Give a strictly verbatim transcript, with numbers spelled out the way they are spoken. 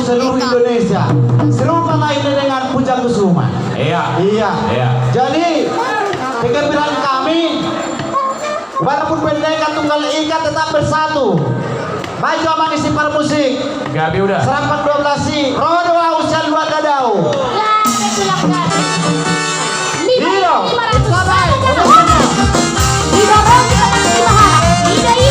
seluruh Indonesia. Serupa lainnya dengan Puja Kusuma. Iya. Iya. Iya. Jadi, kegembiraan kami, walaupun pendekar tunggal ika tetap bersatu. Maju amang isi parmusik. Gabe uda. Serampang dua belas i, ro do au sian luar dadao. Ya, betul, betul. Lima, lima ratus. Sabar. Lima ratus. Lima ratus. Lima ratus.